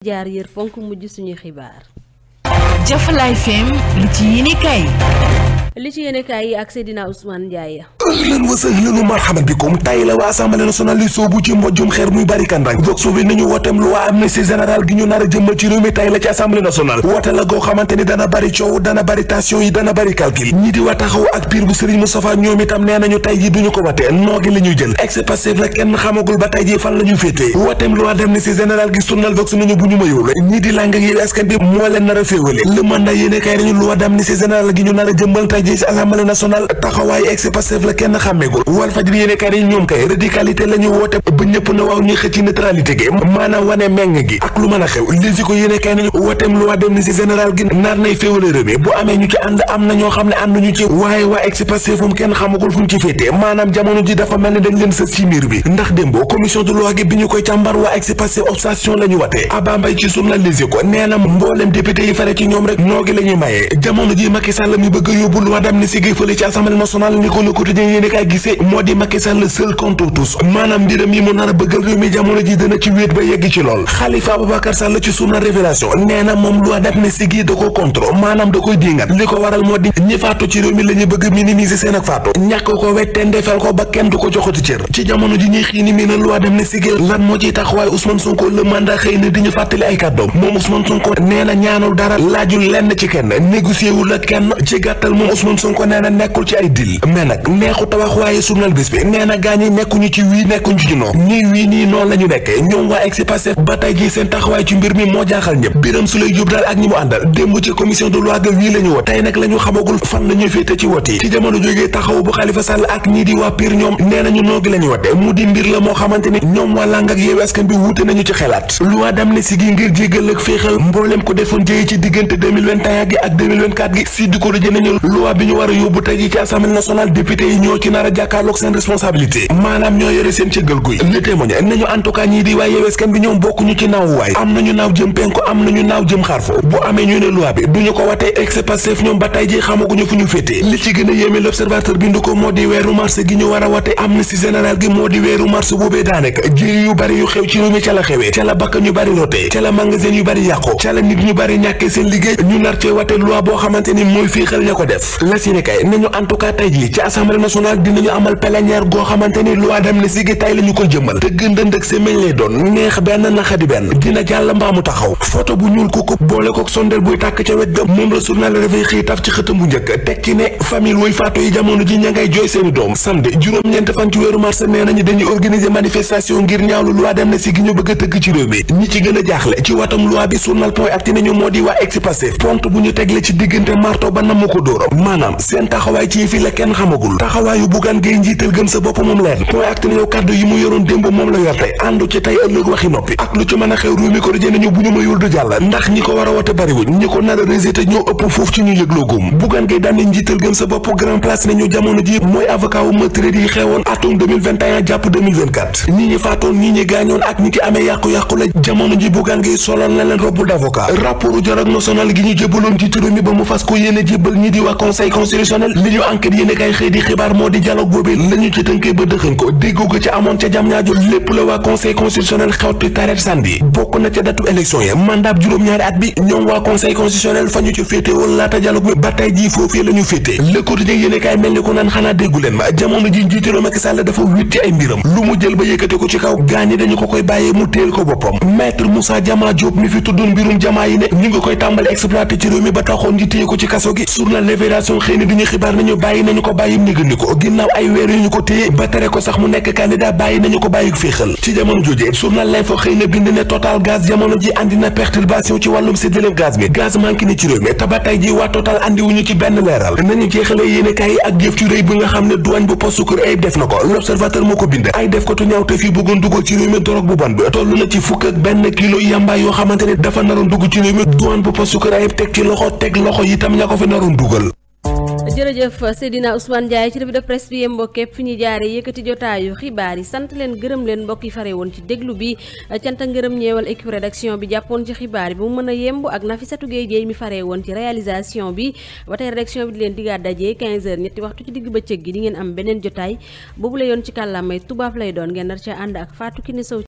jaar yër ponk mujj suñuy xibaar. Jafalaay FM li ci yéenekaay li ci yéenekaay yi ak Seydina Ousmane Ndiaye. ahlan wa sahlan marhaban bikum tay la waa assemblée nationale li soobu ci mbojjum xeer muy bari kandang vox sovi nañu wooteem loi amnistie générale gi ñu nar a jëmmal ci réew mi tay la ci assemblée nationale woote la goo xamante ni dana bari coow dana bari tension yi dana bari calcul ñi di waa taxaw ak biir bu Serigne Moustapha ñoom itam nee nañu tay ji duñu ko wate noogi la ñuy jël ex-Pastef la kenn xamagul ba tay ji fan la ñu féetee wooteem loi d'amnistie générale gi journal vox nañu bu ñu mayul ñi di làng ak Yewwi Askan Wi moo leen nar a féewale le mandat yéenekaay nañu loi d'amnistie générale gi ñu nar a jëmmal tay ji ci assemblée nationale taxawaay ex-Pastef la kenn xàmmeegul Walfadjri yéenekaay yi ñoom kay radicalité la ñu woote ba ñëpp na waaw ñuy xëcc ci neutralité gi maanaam wane meng gi ak lu mën a xew lisi ko yéenekaay nañu wooteem loi d'amnistie générale gi nar nay féewale réew mi bu amee ñu ci ànd am na ñoo xam ne ànduñu ci waaye waa ex-Pastef moom kenn xamagul fu ñu ci féetee maanaam jamono ji dafa mel ni dañ leen sës ci miir bi ndax démbo commission de loi gi bi ñu koy càmbar waa ex-Pastef obstation la ñu watee Abba Mbaye ci journal Les Échos nee na mboolem député yi fare ci ñoom rek noogi la ñuy mayee jamono ji Macky Sall mi bëgg a yóbbu loi d'amnistie gi fële ci assemblée nationale ni ko Le Quotidien yéenekaay gisee moo di Macky Sall le seul contre tous maanaam mbiram yi mu nar a bëggal réew mi jamono ji dana ci wéet ba yegg ci lool Khalifa Ababacar Sall ci journal Révélation nee na moom loi d'amnistie gi da ko contre maanaam da koy dingat li ko waral moo di ñi faatu ci réew mi la ñu bëgg minimiser seen ak faatu ñàkk ko wette ndefel ko ba kenn du ko joxati cër ci jamono ji ñuy xiini mi na loi d'amnistie gi lan moo ciy taxawaay Ousmane Sonko le mandat xëy na di ñu fàttali ay kàddoom moom Ousmane Sonko nee na ñaanul dara laajul lenn ci kenn négocié wul ak kenn ci gàttal moom Ousmane Sonko nee na nekkul ci ay dil mais nag neexu tawax waaye journal Bés Bi nee na gaañi nekkuñu ci wii nekkuñu ci non nii wii nii noonu la ñu nekkee ñoom waa ex-Pastef ba tey jii seen taxawaay ci mbir mi moo jaaxal ñëpp Birame Souleye Diop daal ak ñi mu àndal démb ci commission de loi ga wii la ñu woo tey nag la ñu xamagul fan la ñuy féete ci wote yi ci jamono jógee taxaw bu Khalifa Sall ak ñii di waa PUR ñoom nee nañu noogi la ñu wote mu di mbir la moo xamante ni ñoom waa Làng ak Yewwi Askan Wi wuute nañu ci xelaat loi d'amnistie gi ngir jéggal ak féexal mboolem ko defoon jëye ci diggante 2021 gi ak 2024 gi Sud Quotidien nañu loi bi ñu war a yóbbu tey ji ci assemblée nationale député yi ñoo ci nar a jàkkaarloog seen responsabilité maanaam ñoo yore seen cëggal guy Le Témoin nañu en tout cas ñii di waaye Yewwi Askan Wi ñoom bokkuñu ci naawuwaay am nañu naaw jëm penku am nañu naaw jëm xarfu bu amee ñu ne loi bi duñu ko watee ex-Pastef ñoom ba tey ji xamaguñu fu ñu féetee li ci gën a yéeme L'Observateur bindu ko moo di weeru mars gi ñu war a wate amnistie générale gi moo di weeru mars boobee daanaka jéey yu bari yu xew ci réew mi ca la xewee ca la bakkan ñu bari lotee ca la magasin yu bari yàqu ca la nit ñu bari ñàkkee seen liggéey ñu nar cee wate loi boo xamante ni mooy fiixal ña ko def la si ne kay nañu en tout cas tey ji ci assemblée nationale dinañu amal plénière goo xamante ni loi d'amnistie gi tey la ñu ko jëmmal te gëndënd ak semaine lay doon neex benn naxadi benn dina jàll mbaamu taxaw photo bu ñuul ko boole ko sondel buy tàkk ca wet ga moom la journal Réveil xëy taf ci xëtam bu njëkk teg ci ne famille way faatu yi jamono ji ña ngay jooy seeni doom samedi juróom-ñeent fan ci weeru mars nee nañu dañuy organiser manifestation ngir ñaawlu loi d'amnistie gi ñu bëgg a tëgg ci réew mi ñi ci gën a jaaxle ci watam loi bi journal Point Actu nañu moo di waa ex-Pastef pont bu ñu tegle ci diggante marto ba namm ko dóoram maanaam seen taxawaay ci fi la kenn xamagul taxawaayu Bougane Gueye njiital gëm sa bopp moom leer Point Actu nañu kàddu yi mu yoroon démb moom la yor tey àndu ci tey ëllëg waxi noppi ak lu ci mën a xew réew mi ko rëjee nañu bu ñu mayul du jàll ndax ñi ko war a wote bariwuñ ñi ko nar a rejeté ñoo ëpp foofu ci ñu yëgloo góom Bougane Gueye daan ne njiital gëm sa bopp grand place nañu jamono ji mooy avocat wu meurtrier yi xewoon atum 2021 jàpp 2024 ñi ñi faatoon ñi ñi gaañoon ak ñi ki amee yàqu-yàqu la jamono ji Bougane Gueye soloon na leen robu d'avocat rapportu dialogue national gi ñu jébbaloon ci réew mi ba mu fas ko yéene jébbal ñi di waa conseil constitutionnel li ñu enquête yéene kay xëy di xibaar moo di dialogue boobee lañu ci tënkee ba dëxëñ ko déggoo ko ci amoon ca jam ñaajo lépp la waa conseil constitutionnel xewti tareet sandi bokk na ca datu élection ya mandat juróom-ñaari at bi ñoom waa conseil constitutionnel fa ñu ci féete woon laata dialogue bi ba tey jii foofee la ñu féete Le Quotidien yéene kay mel ni ko naan xanaa déggu leen ma jamono ji njiitéro Macky Sall dafa witti ay mbiram lu mu jël ba yëkkate ko ci kaw gaañi dañu ko koy bàyyee mu téel ko boppam maître Moussa Diama Diop mi fi tuddoon mbirum jamaa yi ne ñu ngi koy tàmbali exploité ci réew mi ba taxoon ñu téye ko ci kaso gi journal Libération xëy na duñu xibaar nañu bàyyi nañu ko bàyyi négandi ko ginnaaw ay weer yu ñu ko téye ba tere ko sax mu nekk candidat bàyyi nañu ko bàyyi féexal ci jamono jooje journal L'Info xëy na bind ne Total Gaz jamono ji andi na perturbation ci wàllum séddaleem gaz bi gaz manqué na ci réew mi te ba tey ji waa Total andi wuñu ci benn leeral nañu jeexale yéene kaay yi ak jëf ci réy bi nga xam ne douane bu poste Sucre Ayib def na ko L'Observateur moo ko bind ay def ko tu ñaaw te fii bëggoon dugal ci réew mi dorog bu bon bi toll na ci fukk ak benn kilo yamba yoo xamante ne dafa naroon dugg ci réew mi douane bu poste Sucre Ayib teg ci loxo teg loxo itam ña ko fi naroon dugal. jërëjëf Seydina Ousmane Ndiaye ci revue de presse bi yéen mbokk yëpp fi ñu jaaree yëkkati jotaayu xibaar yi sant leen gërëm leen mbokk yi fare woon ci déglu bi cant ngërëm ñeewal équipe rédaction bi jàppoon ci xibaar yi bu mu mën a yemb ak Nafissatou Gueye mi fare woon ci réalisation bi ba tey rédaction bi di leen diggaat dajee 15h ñetti waxtu ci digg bëccëg gi di ngeen am beneen jotaay boobu la yoon ci kàllaamay tubaab lay doon ngeen nar ca ànd ak Fatou Kiné Sow